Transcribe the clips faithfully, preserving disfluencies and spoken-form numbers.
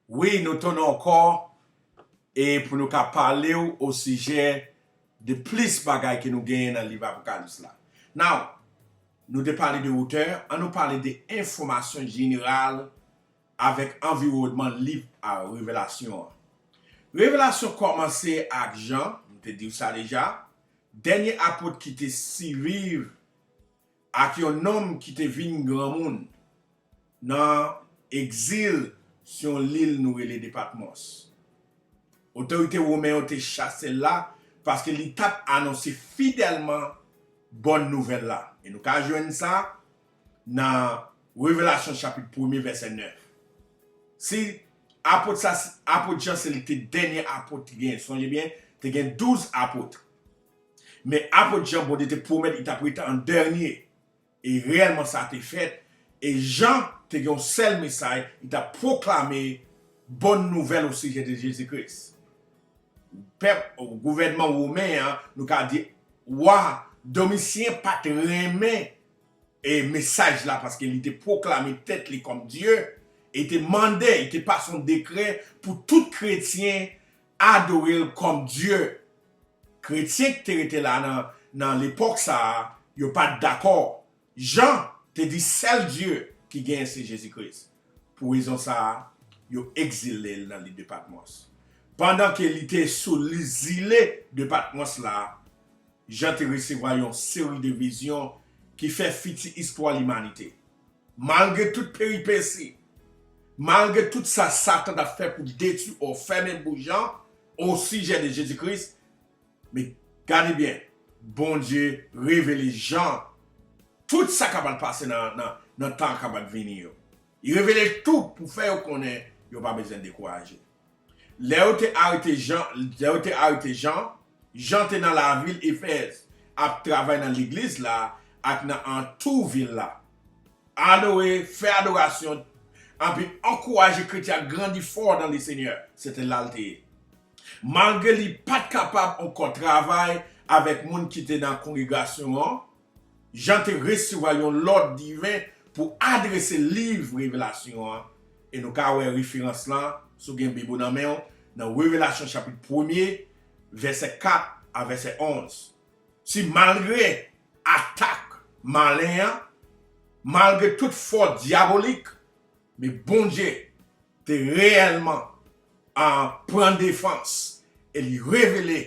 Wi, nou tounen ankò e pou nou ka pale w osijè de plis bagay ke nou genyen nan liv Apokalips la. Now, nou te pale de otè, ann nou pale de enfòmasyon jeneral avèk anviwònman liv a Revelasyon an. Revelasyon kòmanse ak Jan, nou te di w sa deja, dènye apot ki te siviv ak yon nonm ki te vin granmoun nan egzil sou yon lil nou rele de Patmòs. Otorite women yo te chase l la paske li t ap anonse fidèlman bòn nouvèl la. E nou ka jwenn sa nan Revelasyon chapit premye vèsè nèf. Si apot sa, apot Jan se li te dènye apot te gen, sonje byen, te gen douz apot. Men apot Jan, Bondye te pwomèt li t ap rete an dènye. E reyèlman sa te fèt. E Jan te gen yon sèl mesaj, li t ap pwoklame bòn nouvèl osijè de Jezi Kris. Pèp, gouvènman women an, nou ka di, wa Domisyen pa t renmen e mesaj la paske li te pwoklame tèt li kòm Dye, e te mande, li te pase yon dekrè pou tout kretyen adore l kòm Dye. Kretyen ki te rete la nan, nan lepòk sa a, yo pa t dakò. Jan te di sèl Dye ki genyen se Jezi Kris. Pou rezon sa a, yo egzile l nan lil de Patmòs. Pandan ke li te sou li, zile de Patmòs la, Jan te resevwa yon seri de vizyon ki fè fiti istwa limanite. Malgre tout peripesi, malgre tout sa Satan t ap fè pou detwi ou fèmen bouch Jan osijè de Jezi Kris, men gade byen, Bondye revele Jan tout sa k ap pase nan, nan, nan tan k ap vini yo. Li revele tou pou fè yo konnen yo pa bezwen dekouraje. Lè yo te arete Jan, lè yo te arete Jan, Jan te nan lavil Efèz, ap travay nan legliz la ak nan antou vil la. Adore, fè adorasyon, anpi ankouraje kretyen a grandi fò nan Lesenyè. Se te la l te ye. Malgre li pa t kapab ankò travay avèk moun ki te nan kongregasyon an, Jan te resevwa yon lòd diven pou adrese liv Revelasyon an, e nou ka wè referans lan, si w gen Bib ou nan men w, nan Revelasyon chapit premye, vèsè kat a vèsè onz. Si malgre atak malen an, malgre tout fòs dyabolik, men Bondye te reyèlman, a, pran defans e li revele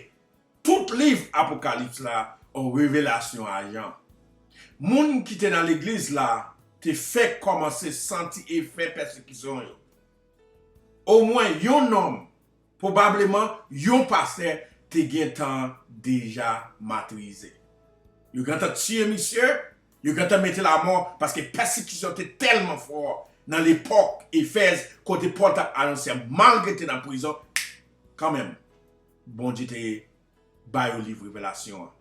tout liv Apokalips la an revelasyon a Jan. Moun ki te nan legliz la te fèk kòmanse santi efè pèsekisyon yo. Omwen yon nonm, pwobableman yon pastè, te gentan deja matrize. Yo gentan tiye misye, yo gentan mete l amò, paske pèsekisyon te tèlman fò nan lepòk Efèz, kote Pòl t ap anonse, malgre te nan prizon, kanmenm, Bondye te ba yo liv Revelasyon an.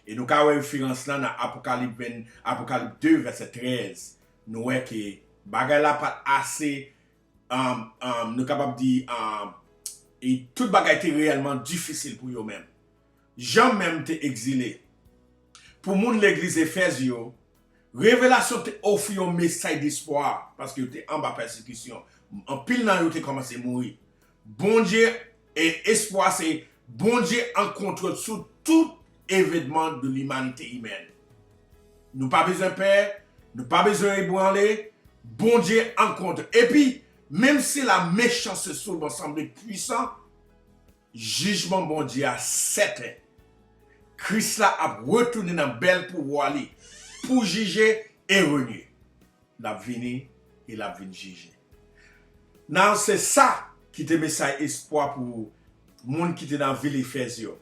E nou ka wè referans lan nan Apokalip ven, Apokalip de, vèsè trèz. Nou wè ke bagay la pa t ase, um, um, nou kapab di, um, e tout bagay te reyèlman difisil pou yo menm. Jan menm te egzile. Pou moun legliz Efèz yo, Revelasyon te ofri yon mesaj despwa, paske yo te anba pèsekisyon. Anpil nan yo te kòmanse mouri. Bondye, e espwa se Bondye an kontwòl sou tout evenman de limanite imèn. Nou pa bezwen pè, nou pa bezwen ebranle, Bondye an kontwòl. Epi, menm si la mechanste soulman sanble pwisan, jijman Bondye a sèten. Kris la ap retounen nan bèl pouvwa li pou jije e renye. L ap vini e l ap vin jije. Nan se sa ki te mesaj espwa pou moun ki te nan vil Efèz yo.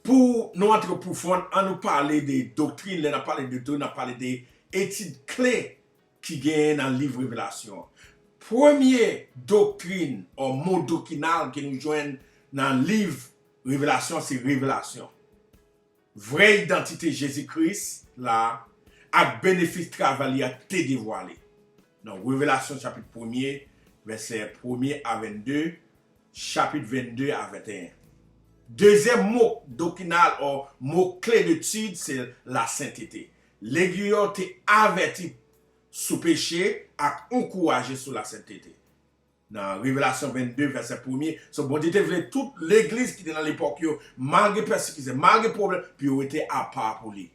Pou nou antre pwofon, ann nou pale de doktrin. Lè n ap pale de doktrin, n ap pale de etid kle ki genyen nan liv Revelasyon an. Premye doktrin, o mo doktrinal ke nou jwenn nan liv Revelasyon, se revelasyon vrè idantite Jezi Kris la ak benefis travay li a te devwale. Nan Revelasyon chapit premye, vèsè premye a vennde, chapit vennde a venteyen. Dezyèm mo doktrinal, o mo kle de etid, se lasentete. Legliz yo te avèti sou peche ak ankouraje sou lasentete. Nan Revelasyon vennde, vèsè premye, so Bondye te vle tout legliz ki te nan lepòk yo, malgre pèsekisyon, malgre pwoblèm, pou yo rete apa pou li.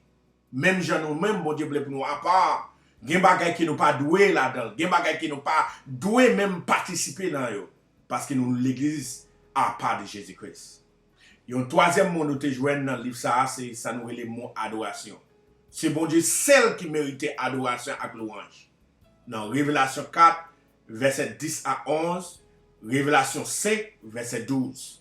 Menm jan nou menm, Bondye vle pou nou apa. Gen bagay ke nou pa dwe ladan l, gen bagay ke nou pa dwe menm patisipe nan yo, paske nou legliz apa de Jezi Kris. Yon twazyèm mo nou te jwenn nan liv sa a, se sa nou rele mo adorasyon. Se Bondye sèl ki merite adorasyon ak lwanj. Nan Revelasyon kat, vèsè dis a onz, Revelasyon senk, vèsè douz.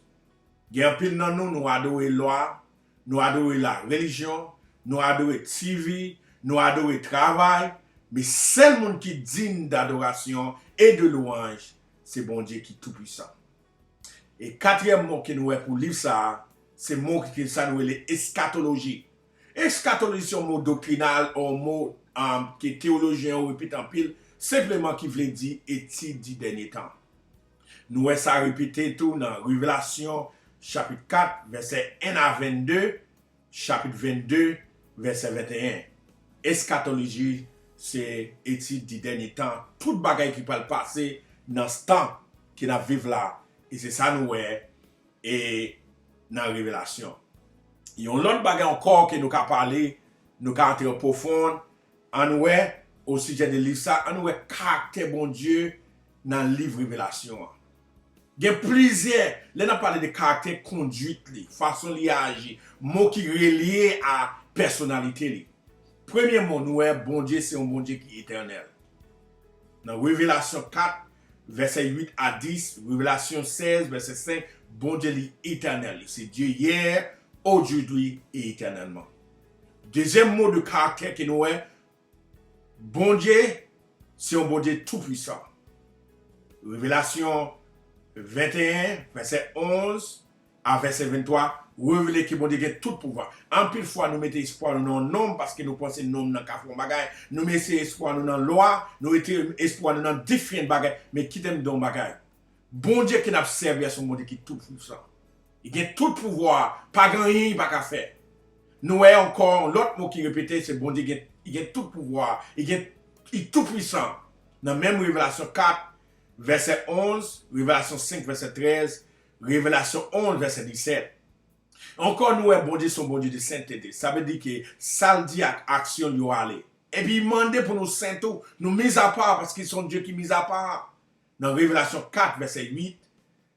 Gen anpil nan nou, nou adore lwa, nou adore la relijyon, nou adore T V, nou adore travay, men sèl moun ki digne d'adoration et de louange, se Bondye ki toupwisan. E katriyèm mo ke nou wè pou liv sa a, se mo ki sa nou rele eskatoloji. Eskatoloji se yon mo doktrinal, yon mo um, ke teyolojyen yo repete anpil, senpleman ki vle di etid di dènye tan. Nou wè sa repete tou nan Revelasyon, chapit kat, vèsè en a vennde, chapit vennde, vèsè venteyen. Eskatoloji se etid di dènye tan, tout bagay ki pral pase nan tan ke n ap viv la, e se sa nou wè e nan Revelasyon. Yon lòt bagay ankò ke nou ka pale, nou ka antre an pwofon, ann wè, osijè de liv sa, ann wè karaktè Bondye nan liv Revelasyon an. Gen plizyè, lè n ap pale de karaktè, konduit li, fason li aji, mo ki relye a pèsonalite li. Premye mo, nou wè Bondye se yon Bondye ki etènèl. Nan Revelasyon kat, vèsè uit a dis, Revelasyon sèz, vèsè senk, Bondye li etènèl. Li se Dye yè, ojoudwi e etènèlman. Dezyèm mo de karaktè ke nou wè, Bondye se yon Bondye toupwisan. Revelasyon venteyen, vèsè onz a vèsè venntwa, revele ke Bondye gen tout pouvwa. Anpil fwa, nou mete espwa nou nan yon nonm paske nou panse nonm nan ka fè yon bagay. Nou mete espwa nou nan lwa, nou mete espwa nou nan diferan bagay. Men kite m di w yon bagay. Bondye ke n ap sèvi a se yon Bondye ki toupwisan. Li gen tout pouvwa, pa gen anyen li pa ka fè. Nou wè ankò yon lòt mo ki repete, se Bondye gen, li gen tout pouvwa, li gen, li toupwisan. Nan menm Revelasyon kat, vèsè onz, Revelasyon senk, vèsè trèz, Revelasyon onz, vèsè disèt. Ankò, nou wè Bondye se yon Bondye de sentete. Sa vle di ke sa l di ak aksyon l yo ale. Epi li mande pou nou sen tou, nou mizapa, paske se yon Dye ki mizapa. Nan Revelasyon kat, vèsè uit,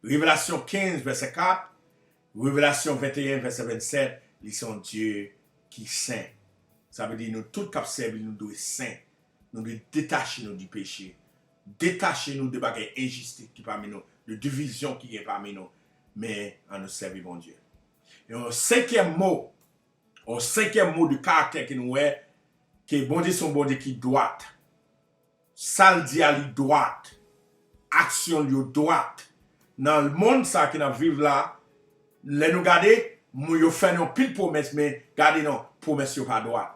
Revelasyon kenz, vèsè kat, Revelasyon venteyen, vèsè vennsèt, li se yon Dye ki sen. Sa vle di nou tout k ap sèvi l, nou dwe sen. Nou dwe detache nou di peche. Detache nou de bagay enjistis ki pami nou, de divizyon ki gen pami nou. Men, ann nou sèvi Bondye. Yon senkyèm mo, yon senkyèm mo de karaktè ke nou wè, ke Bondye se yon Bondye ki dwat. Sa l di a li dwat. Aksyon l yo dwat. Nan monn sa ke n ap viv la, lè nou gade, moun yo fè nou anpil pwomès, men gade non, pwomès yo pa dwat.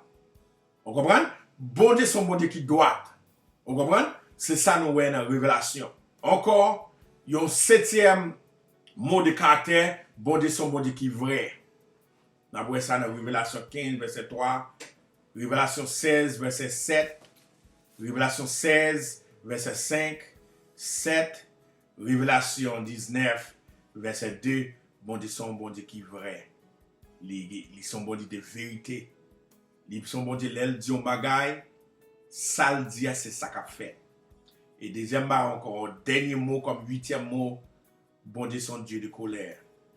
Ou konprann? Bondye se yon Bondye ki dwat. Ou konprann? Se sa nou wè nan Revelasyon. Ankò, yon setyèm mo de karaktè, Bondye se yon Bondye ki vrè. N ap wè sa nan Revelasyon kenz, vèsè twa, Revelasyon sèz, vèsè sèt, Revelasyon sèz, vèsè senk, sèt, Revelasyon diznèf, vèsè de, Bondye se yon Bondye ki vrè. Li, li se yon Bondye de verite. Li se yon Bondye, lè l di yon bagay, sa l di a, se sa k ap fèt. E dezyèm bagay ankò, dènye mo kòm uityèm mo, Bondye se yon Dye de kolè.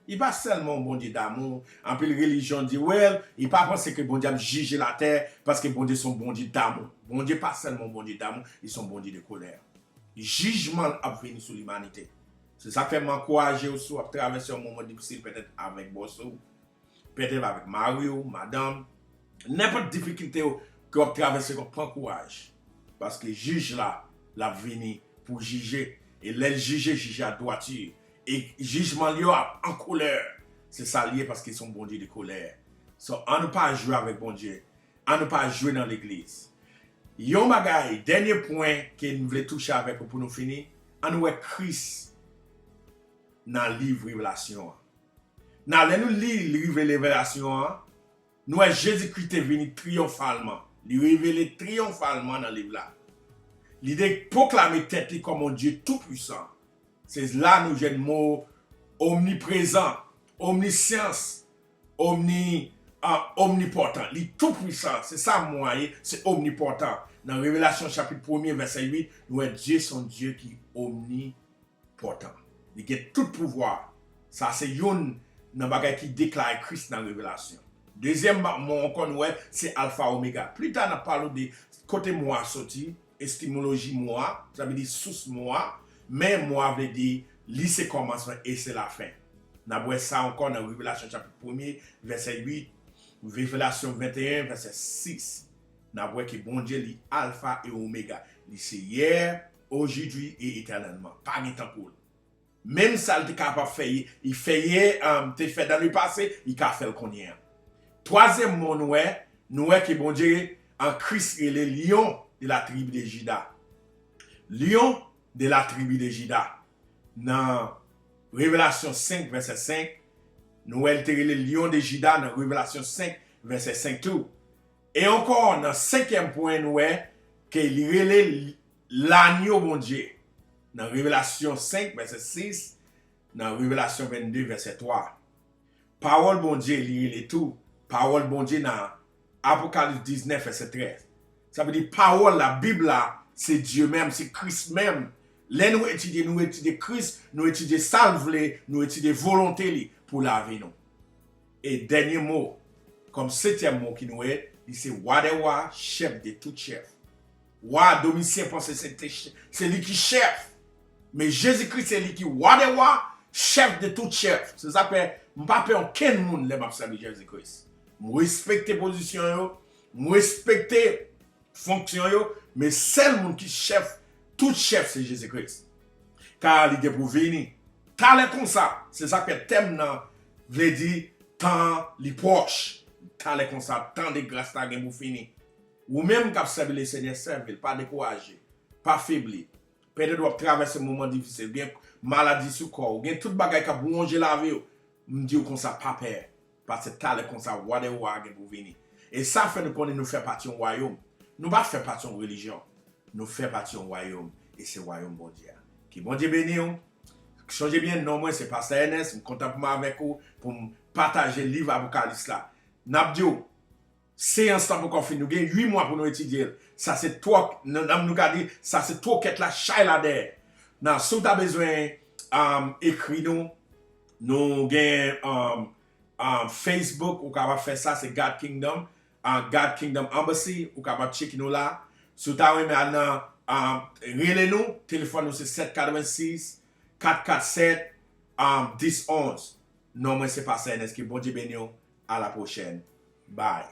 Li pa sèlman yon Bondye damou. Anpil relijyon di, well, li pa panse ke Bondye ap jije latè, paske Bondye se yon Bondye damou. Bondye pa sèlman yon Bondye damou, li se yon Bondye de kolè. Jijman l ap vini sou limanite. Se sa k fè m ankouraje w, si w ap travèse yon moman difisil, petèt avèk bòs ou, petèt avèk mari w, madanm, nenpòt difikilte w ke w ap travèse, pran kouraj. Paske jij la, l ap vini pou jije. E lè l jije, jije a dwati. E jijman l yo ap an kolè. Se sa l ye, paske se yon Bondye de kolè. So, ann nou pa jwe avèk Bondye. Ann nou pa jwe nan legliz. Yon bagay, dènye pwen ke m vle touche avèk ou pou nou fini, ann nou wè Kris nan liv Revelasyon an. Nan lè nou li liv Revelasyon an, nou wè Jezikri te vini triyonfalman. Li revele triyonfalman nan liv la. Li te pwoklame tèt li kòm yon Dye toupwisan. Se la nou jwenn mo omniprezan, omnisyans, omni, ah, omnipòtan. Li toupwisan. Se sa mo a ye, se omnipòtan. Nan Revelasyon chapit premye, vèsè uit, nou wè Dye se yon Dye ki omnipòtan. Li gen tout pouvwa. Sa se youn nan bagay ki deklare Kris nan Revelasyon. Dezyèm mo ankò nou wè, se Alfa Omega. Pli ta n ap pale de kote mo a soti, estimoloji mo a, sa vle di sous mo a, men mo a vle di li se kòmansman e se lafen. N ap wè sa ankò nan Revelasyon chapit premye, vèsè uit, Revelasyon venteyen, vèsè sis. N ap wè ke Bondye li Alfa e Omega. Li se yè, ojodwi e etènèlman. Pa gen tan pou l. Menm sa l te kapab fè, li fè yè, um, te fè dan le pase, li ka fè l kounye a. Twazyèm mo nou wè, nou wè ke Bondye an Kris rele Lion de la tribu de Juda. Lion de la tribu de Juda. Nan Revelasyon senk, vèsè senk, nou wè l te rele Lion de Juda nan Revelasyon senk, vèsè senk tou. E ankò, nan senkyèm pwen, nou wè ke li rele Lanyo Bondye nan Revelasyon senk, vèsè sis, nan Revelasyon vennde, vèsè twa. Pawòl Bondye, li rele tou pawòl Bondye nan Apokalips diznèf, vèsè trèz. Sa vle di pawòl la, Bib la, se Dye menm, se Kris menm. Lè nou etidye, nou etidye Kris, nou etidye sa l vle, nou etidye volonte li pou lavi nou. E dènye mo, kòm setyèm mo ki nou ye, li se wa dè wa, chèf de tout chèf. Wa, Domisyen panse se te ch-, se li ki chèf. Men Jezi Kris se li ki wa dè wa, chèf de tout chèf. Se sa k fè m pa pè okenn moun lè m ap sèvi Jezi Kris. M respekte pozisyon yo, m respekte fonksyon yo, men sèl moun ki chèf, tout chèf se Jezi Kris. Kar li gen pou vini. Talè konsa, se sa k fè tèm nan vle di tan an li pwòch. Talè konsa, tan de gras la gen pou fini. Ou menm k ap sèvi Lesenyè, sèvi l, pa dekouraje, pa febli. Petèt w ap travèse moman difisil, gen maladi sou kò w, gen tout bagay k ap wonje lavi w. M di w konsa, pa pè, paske talè konsa, wa dè wa gen pou vini. E sa fè nou konnen nou fè pati yon wayòm. Nou pa fè pati yon relijyon. Nou fè pati yon wayòm, e se wayòm Bondye a. Ke Bondye beni w. Sonje byen, non mwen se Pastè Ernest, m kontan pou m avèk ou, pou m pataje liv Apokalips la. N ap di w, seyans lan poko fini. Nou gen uit mwa pou nou etidye l. Sa se twò, nan, nan, nou ka di, sa se twokèt la, chay la dèyè. Nan, si w ta bezwen, um, ekri nou, nou gen, um, um, Facebook, ou kapab fè sa, se God Kingdom, uh, God Kingdom Embassy, ou kapab tcheke nou la. Si w ta renmen al nan, um, rele nou, telefòn nou se sèt katrevensis, kat kat sèt, um, dis onz. Non mwen se Pastè Ernest, ke Bondye beni w. À la prochaine. Bye.